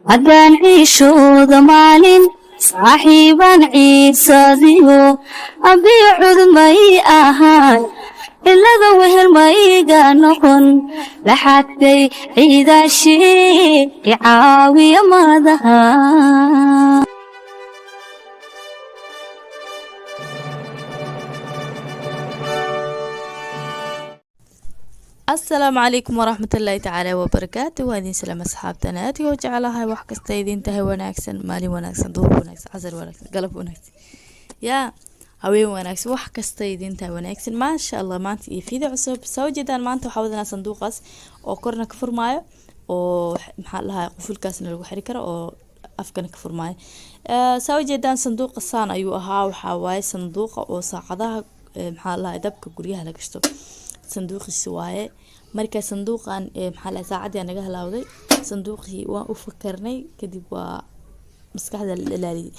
Haddaan ciishooda maalin saaxiibaan ciirsadiyo, abiyo cudud may ahaan, cilada wehel mayga noqon. Laxadkay ciidaashii icaawiya madaha. Asalaamu calaykum waraxmatullaahi tacaala wabarakaatu. Waa idin salaam asxaabtan aadka u jecelahay. Wax kasta idin tahay wanaagsan, maalin wanaagsan, duhur wanaagsan, casar wanaagsan, galab wanaagsan, yaa haween wanaagsan, wax kasta idin tahay wanaagsan. Maasha Allah, maanta iyo video cusub soo jeedaan. Maanta waxaa wadanaa sanduuqaas oo korna ka furmaayo, oo maxaa lahaa, qufulkaasna lagu xiri karo, oo afkana ka furmaayo. Saa ujeedaan, sanduuqa saan ayuu ahaa. Waxaa waaye sanduuqa oo saacadaha, maxaa lahaa, dabka guryaha la gashto sanduuqiisi waaye. Marka sanduuqan, maxaa lahaa, saacadii naga halaawday, sanduuqii waan u fakarnay, kadib waa maskaxda la dhalaaliyay.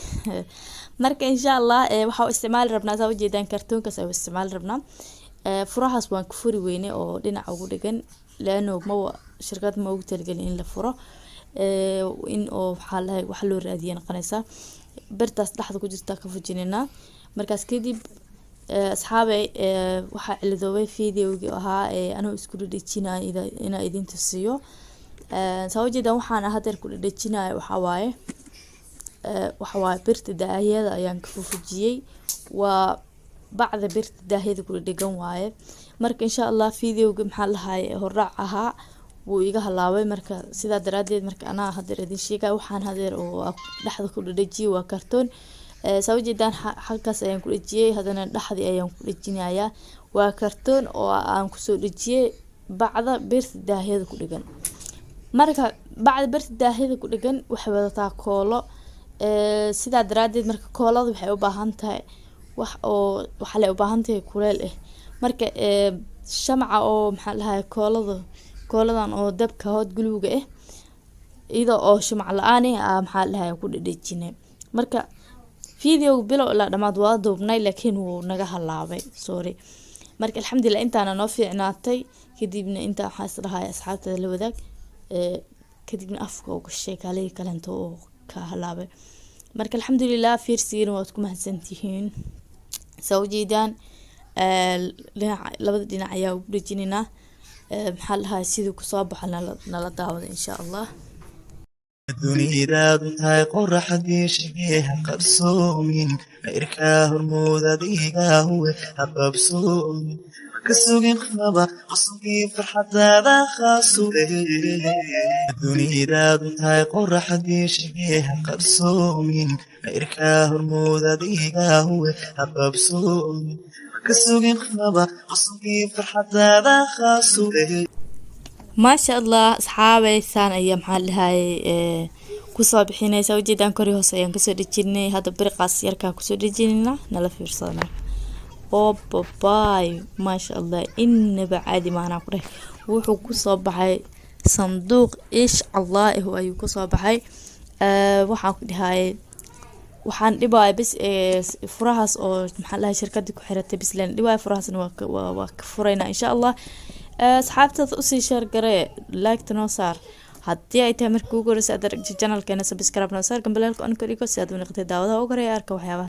Marka insha Allah waxaa u isticmaali rabnaa, saa ujeedaan, kartoonkaas ayuu isticmaali rabnaa. Furahaas waan ku furi weynay oo dhinaca ugu dhigan, laano ma shirkad ma ugu talagelin in la furo, in oo maxaa lahay wax loo raadiya noqonaysaa. Birtaas dhexda ku jirta ka fujinaynaa. Markaas kadib, asxaabey, waxaa cilidoobay videogii ahaa anuu isku dhadhejinayo inaa idin tusiyo. Saa ujeedaan, waxaan hadeer ku dhadhejinayo waxaa waaye, waxa waaye birta daahiyada ayaan ka fufujiyey. Waa bacda birta daahiyada ku dhadhegan waaye. Marka insha Allah videoga, maxaa lahay, hordhac ahaa wuu iga halaabay. Marka sidaa daraadeed, marka anaa hadeer idin sheegaya, waxaan hadeer oo dhexda ku dhadhejiyey waa kartoon. Saa ujeedaan, halkaas ayaan ku dhejiyey, haddana dhexdii ayaan ku dhejinayaa. Waa kartoon oo aan kusoo dhejiyey bacda birta daahiyada ku dhegan. Marka bacda birta daahiyada ku dhegan waxay wadataa koolo. Sidaa daraadeed, marka koolada waxay u baahan tahay wax oo waxaa lay u baahan tahay kuleel ah. Marka shamca oo, maxaa lahay, koolada, kooladan oo dabka hot glue-ga ah, iyada oo shumac la-aan ah, maxaa lahay, ku dhedhejinay. Marka videoga bilow ilaa dhamaad waa duubnay, laakiin wuu naga halaabay, sorry. Marka alxamdulilah, intaana noo fiicnaatay. Kadibna intaa waxaa is dhahay asxaabtada la wadaag. Kadibna afka u gashay kaalihii kalento oo ka halaabay. Marka alxamdulilah, fiirsigiina waad ku mahadsantihiin. Saa ujeedaan, dhinaca, labada dhinac ayaa ugu dhejinaynaa. Maxaa lahaa, siduu kusoo baxo nala daawada insha Allah. Dunidaadu tahay qoraxdii shigee, ha qabsoomin khayrkaa hormood adigaa huwe, ha qabsoomin ka sugin qaba qosokii farxadaada khaasule. Dunidaadu tahay qoraxdii shigee, ha qabsoomin khayrkaa hormood adigaa huwe, ha qabsoomin ka sugin qaba qosokii farxadaada khaasule. Maasha Allah, asxaabeysaan ayaa, maxaa dhahay, kusoo bixinaysa. Ujeedaan, kori hoose ayaan kasoo dhejinay, hadda biriqaas yarkaa kusoo dhejinayna. Nala fiirsada marka. Obabay, maasha Allah, inaba caadi maanaa ku dheh. Wuxuu kusoo baxay sanduuq ish Allah eh ayuu kusoo baxay. Waxaan ku dhahay, waxaan dhibaya bis furahaas oo, maxaa dhahay, shirkadii ku xiratay bis leen dhibaya. Furahaasna waa ka furaynaa insha Allah. Asxaabtaada usii share garee, like-ta noo saar. Haddii ay tahay markii ugu horeysa aad aragtid channelkeena, subscribe noo saar, gambaleelka on ka dhigo si aad u noqotay daawadaha ugu horeeya arka waxyaabaha.